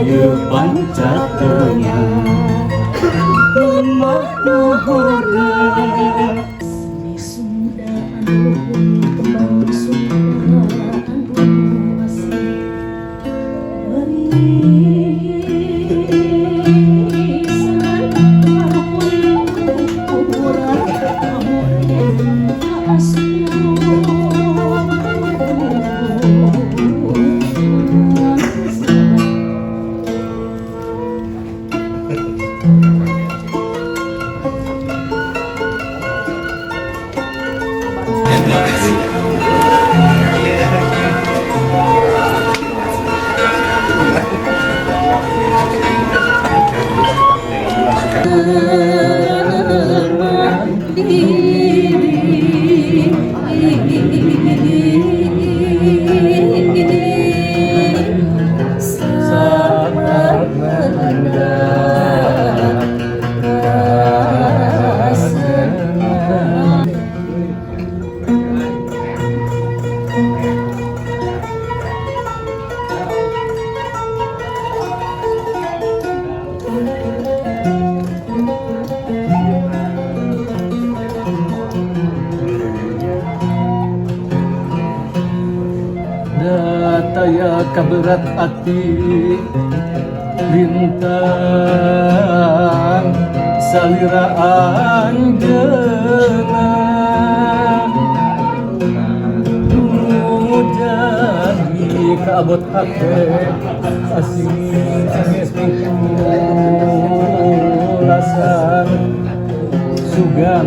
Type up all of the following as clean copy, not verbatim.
Ieu panca tengah lemah luhurna. Sunda anu luhur kembang, Sunda anu asih warisan kaluhur amure asup. Diri Saat mendak kasenang. Dataya kaberat ati lintang salira anjeunna nu jadi kaabot hate asing pungkulasan sugan.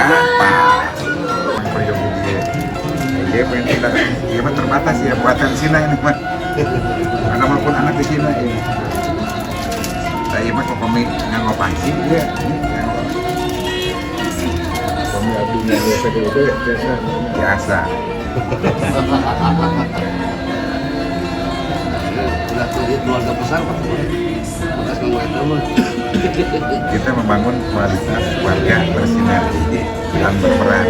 Apa? Dia pengen tidak, dia mah terbatas ya buatan Cina ini mah. Karena maupun anak di Cina ya. Saya mah kok kami nganggo panci ya. Kami abdi nganggo PDUB biasa. Biasa. Udah tuh keluarga besar, Pak, bekas nganggo eta mah. Kita membangun kualitas warga bersinergi dan berperan.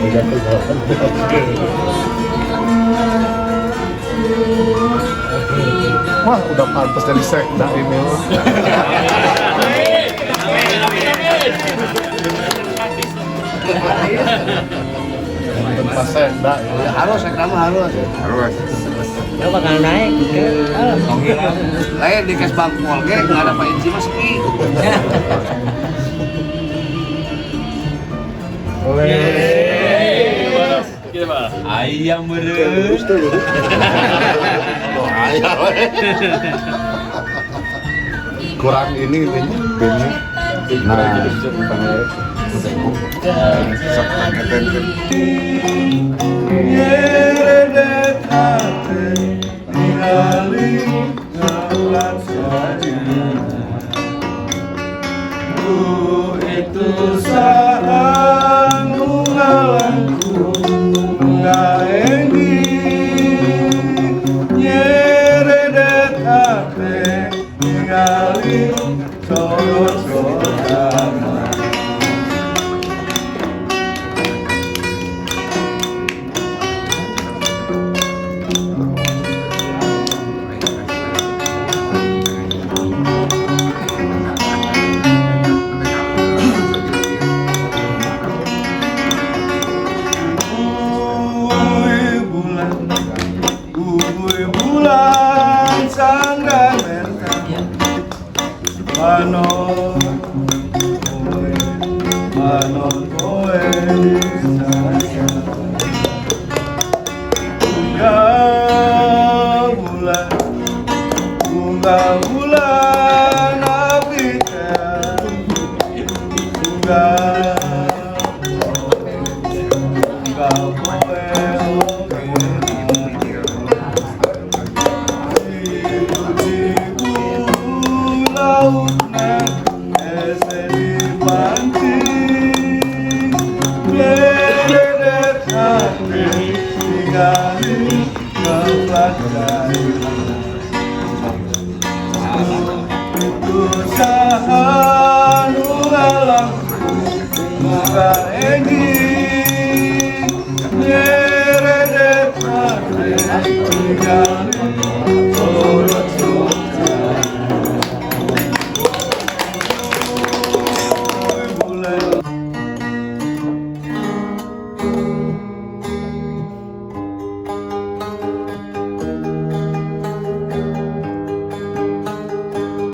Udah kegawan. Wah, udah pantas jadi sekda ini mah. Tempat sekda ya. Ya, harus sekda mah harus. Harus. Ya bakal naik ke. Lain di kes Bangpol ge nggak ada Pak Inci mah sepi. Ayam meureun. Oh, ayam. Kurang ini intinya bandnya. Nah, Sok pangetan kan. Nyeredet hati ningali ngaulat saja. Ku itu saha nu ngalangkung ngaendi nyeredet hati ningali sorot-sorotan. Uy bulan, uy bulan sangramenta, manon kowe, manon kowe sayang. Bunga bulan, bunga bulan abdi teh, bunga bunga.